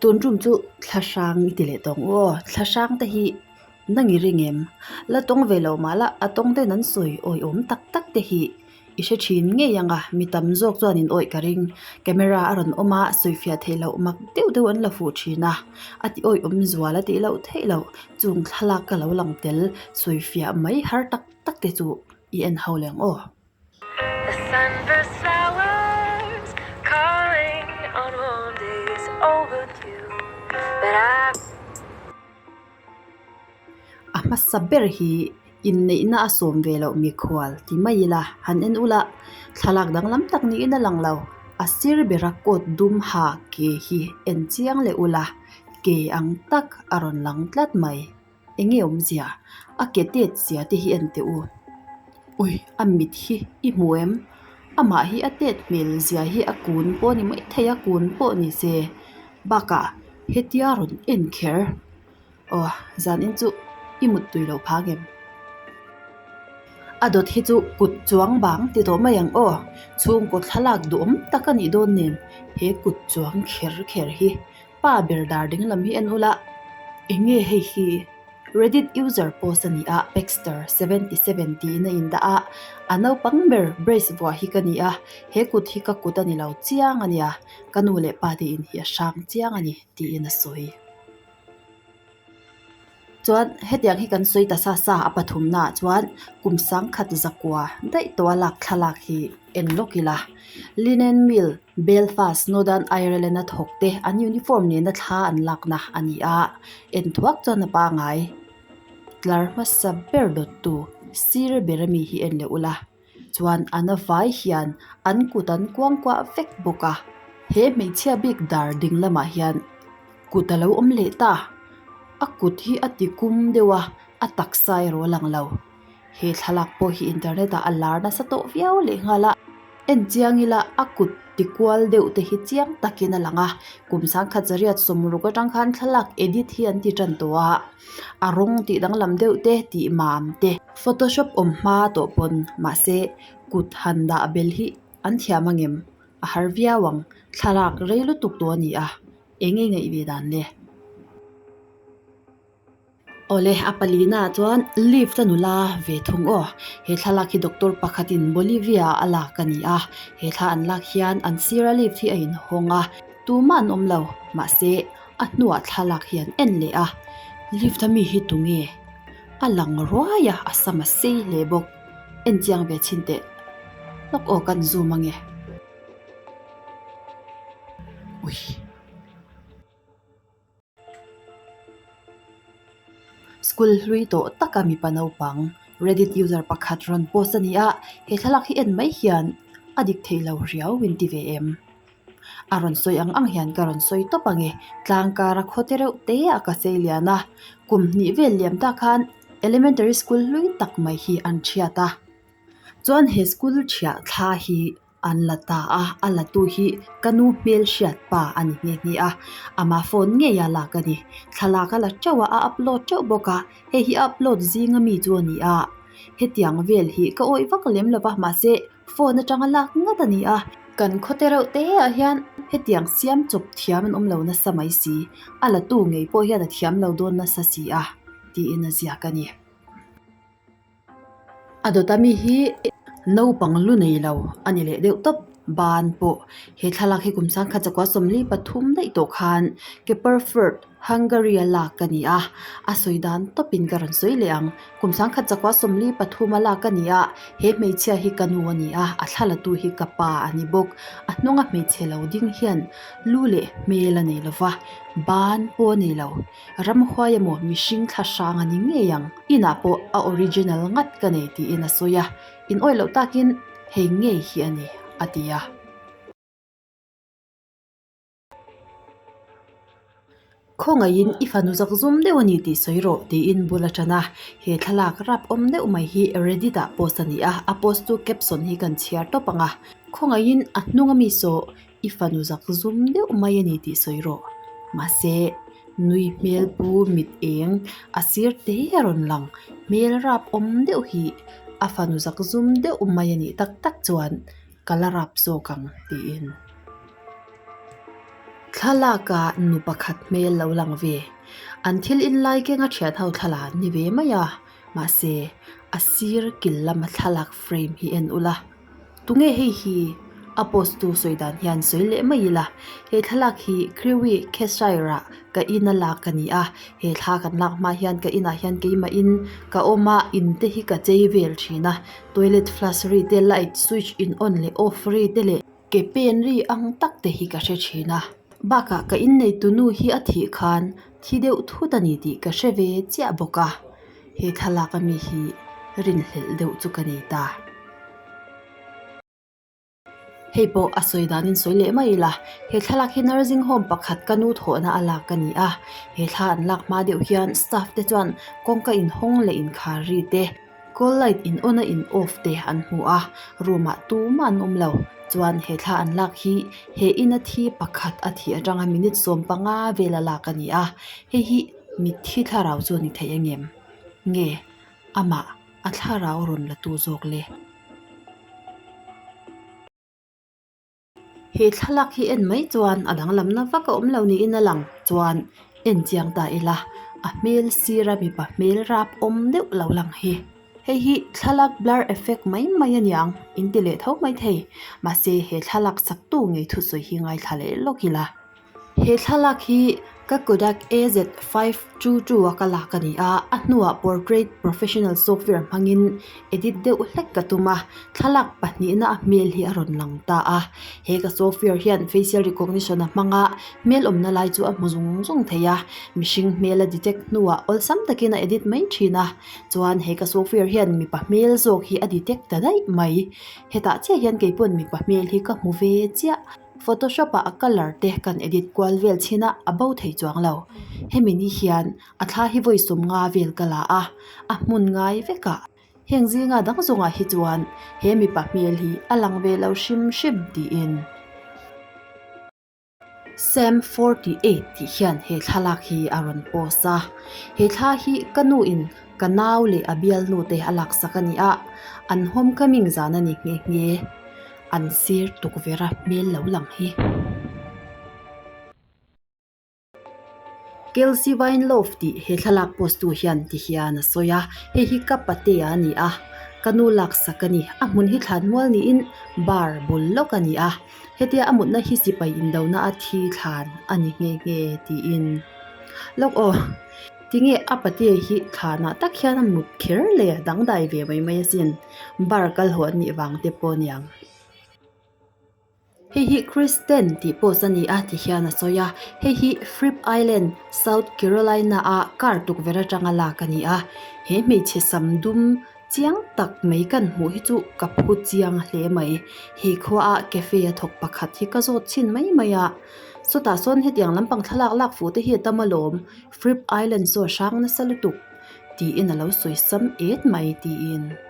Tun tum chu thlahrang i ti leh tawh ang u aw. Thlahrang te hi nang i ring em? La tawng ve lo mah la a tawng ten an sawi awihawm tak tak te hi i hre thin ngei ang a, mi tam zawk chuan in awih ka ring. Camera a rawn awm a, sawifiah theih loh mak deuh deuh an la fuh thin a, a ti awihawm zual a tih loh theih loh. Chung thlalak ka lo lang tel sawifiah mai har tak tak te chu i en ho leh ang aw. The sunburst flowers calling on warm days overdue But I A hmasa ber hi inneihna a sawm ve loh mikhual ti mai ila han en ula thlalak danglam tak niin a lang lo. A sir bera coat dum ha ke hi en chiang leh ula ke ang tak a rawn lang tlat mai. Eng nge awmzia? A ke tet zia te hi en teh u. Ui, a mit hi i hmu em? Amah hi a tet hmel zia hi a kun pawh a ni mai thei a, kun pawh ni se. Bakah hetia rawn en kher. Aw, zanin chu i mut tui loh phang em? A dawt hi chu kut chuang bang ti tawh mai ang aw. Chhungkaw thlalak duhawm tak a nih dawn nen he kut chuang kher kher hi Pa ber dar ding lam hi en ula, eng nge hei hi? Reddit user post a ni a, Baxter 77 tiin a indah a, a naupang ber brace vuah hi ka ni a, he kut hi ka kut a ni lo chiang a nia, ka nu leh pa te in hi a hrang chiang a ni tiin a sawi. Chuan hetiang hi kan sawi ta sa sa a pathumnaah chuan kum sangkhat zakua daih tawha lak thlalak hi en lawk ila. Linen Mill, Belfast, Northern Ireland a thawk te an uniform nena thla an lakna a ni a, en thuak chuan a pangai tlar hmasa ber dawttu sir ber ami hi en leh ula. Chuan an a vai hian an kut an kuangkuah vek bawk a, he hmeichhia bik dar ding lamah hian kut a lo awm leh ta, a kut hi a ti kum deuh a, a taksa erawh a lang lo. He thlalak pawh hi internet ah a lar nasa tawh viau leh nghal a, en chiang ila a kut ti kual deuh te hi chiang takin a lang a, kum sangkhat zariat sawmruk atang khan thlalak edit hi an ti tan tawh a. A rawng tih danglam deuh te tih mam te. Photoshop awm hma tawh pawn mahse kut han dah bel hi an thiam angem a har viau ang thlalak rei lutuk tawh a ni a eng nge ngaih ve dan le. Awle a palina ah chuan lift a nula ve thung aw he thlalak hi doctor pakhatin Bolivia a lak a ni a he thla an lak hian an sira lift hi a inhawng a tumah an awm lo mahse A hnuah thlalak hi an en leh a, lift a mi hi tunge? A lang ruai a, a sam a sei hle bawk. En chiang ve chhin teh. Lawk aw kan zoom ange. Ui. School hlui tawh taka mipa naupang Reddit user pakhat rawn post a ni a, he thlalak hi en mai hian a dik thei lo riau in ti ve em? A rawn sawi ang ang hian ka rawn sawi tawp ang e, tlang kara khaw te reuh te ah ka chei lian a, kum hnih vel liam tak khan elementary school hlui tak mai hi an thiat a, chuan he school thiah thla hi an la ta a, a la tu hi ka nu hmel hriat pa a ni nghe nghe a, ama phone ngei a lak a ni, thlalak a la teuh a, a upload teuh bawk a, hei hi a upload zing ami chu a ni a, hetiang vel hi ka awih vak lem lo va mahse. Phone atanga lak ngat a ni a, kan khaw te reuh te ah hian hetiang siam chawp thiam an awm lo nasa mai si, a la tu ngei pawh hian a thiam lo dawn nasa si a, tiin a ziak a ni. A dawt ami hi naupang lu nei lo a ni leh deuh tawp ban pawh he thlalak hi kum sangkhat zakua 43 daih tawh khan Keperford Hungary a lak a ni a, a sawi dan tawpin ka rawn sawi leh ang. Kum sangkhat zakua 43 a lak a ni a, he hmeichhia hi ka nu a ni a, a thla latu hi ka pa a ni bawk. A hnunga hmeichhe lo ding hian lu leh hmel a nei lo va, ban pawh a nei lo. Ramhuai emaw mihring thla hrang a ni ngei ang. Inah pawh a original ngat ka nei tiin a sawi a, in awih loh takin hei ngei hi a ni, a ti a. Khawngaihin i fanu zak zum deuh a ni tih sawi rawh tiin bul a tan a, he thlalak rap awm deuh mai hi Reddit ah post a ni a, a post tu caption hi kan chhiar tawp ang a, khawngaihin a hnung ami saw i fanu zak zum deuh mai a ni tih sawi rawh mahse nui hmel pu mit eng a sir te a rawn lang hmel rap awm deuh hi a fanu zak zum deuh mai a nih tak tak chuan ka la rap zawk ang tiin. Thlalak ah nu pakhat hmel lo lang ve. An thil in lai keng a thian ho thla an ni ve mai a, mahse a sir kil lama thlalak frame hi en ula. Tunge hei hi? A post tu sawi dan hian sawi leh mai ila. He thlalak hi Crewe, Cheshire ah ka ina lak a ni a. He thla kan lak hma hian ka inah hian keimah in ka awm a, in te hi ka chei vel thin a. Toilet flush ri te, light switch in on leh off ri te leh ke pen ri ang tak te hi ka hre thin a. Bakah ka innei tunu hi a thih khan thi deuh thut a ni tih ka hre ve chiah bawk a. He thlalak ami hi rinhlelh deuh chu ka nei ta. Hei pawh a sawi danin sawi leh mai ila, he thlalak hi nursing home pakhat ka nu thawhna a lak a ni a. He thla an lak hma deuh hian staff te chuan kawngka inhawng leh inkhar ri te, Call light in on a in off te an hmu a, room ah tumah an awm lo. Chuan he thla an lak hi he ina thi pakhat a thih atanga minute 15 vel a lak a ni a, hei hi mitthi thlarau chu a ni thei ang em? Nge amah a thlarau rawn la tu zawk le? He thlalak hi en mai chuan a danglamna vak a awm lo niin a lang chuan en chiang ta ila a hmel sira mipa hmel rap awm deuh lo lang hi. Hei hi thlalak blur effect mai mai a niang in ti leh tho mai thei mahse he thlalak sak tu ngei thusawi hi ngaithla leh lawk ila. He thlalak hi ka Kodak AZ 522 a ka lak a ni a, a hnuah portrait professional software hmangin edit deuh hlek ka tum a, thlalak pahnihna a hmel hi a rawn lang ta a. He ka software hian facial recognition a hmang a, hmel awmna lai chu a hmu zung zung thei a, mihring hmel a detect hnuah awlsam takin a edit mai thin a, chuan he ka software hian mipa hmel zawk hi a detect ta daih mai. Hetah chiah hian keipawn mipa hmel hi ka hmu ve chiah. Photoshop ah a colour te kan edit kual vel chhin a, a bo thei chuang lo. Hemi ni hian a thla hi vawi 50 vel ka la a, a hmun ngai vek a. Heng zinga dang zawngah hi chuan he mipa hmel hi a lang ve lo hrim hrim tiin. Sam 48 tih hian he thlalak hi a rawn post a. He thla hi ka nu in ka nau leh a bialnu te a laksak a ni a, an homecoming zan a ni nghe nghe. An sir tukverh a hmel lo lang hi. Kelsey Weinloaf tih he thlalak post tu hian ti hian a sawi a, hei hi ka patea a ni a, ka nu laksak a ni, a hmun hi thlan mual niin bar bul lawk a ni a, hetia a mutna hi sipai indona a thi thlan a ni nghe nghe tiin. Lawk aw. Tinge a patea hi thlanah tak hian a mut kher le dangdai ve mai mai asin. Bar kal haw an nih vang te pawh aniang. Hei hi Kristen tih post a ni a ti hian a sawi a, hei hi Fripp Island, South Carolina a car tukverh atanga lak a ni a, he hmeichhe sam dum chiang tak mai kan hmuh hi chu ka phu chiang hle mai. He khua a cafe a thawk pakhat hi ka zawt chhin mai mai a, sawtah sawn hetiang lampang thlalak lak fuh te hi a tam alawm, Fripp Island saw a hrang nasa lutuk tiin a lo sawi sam et mai tiin.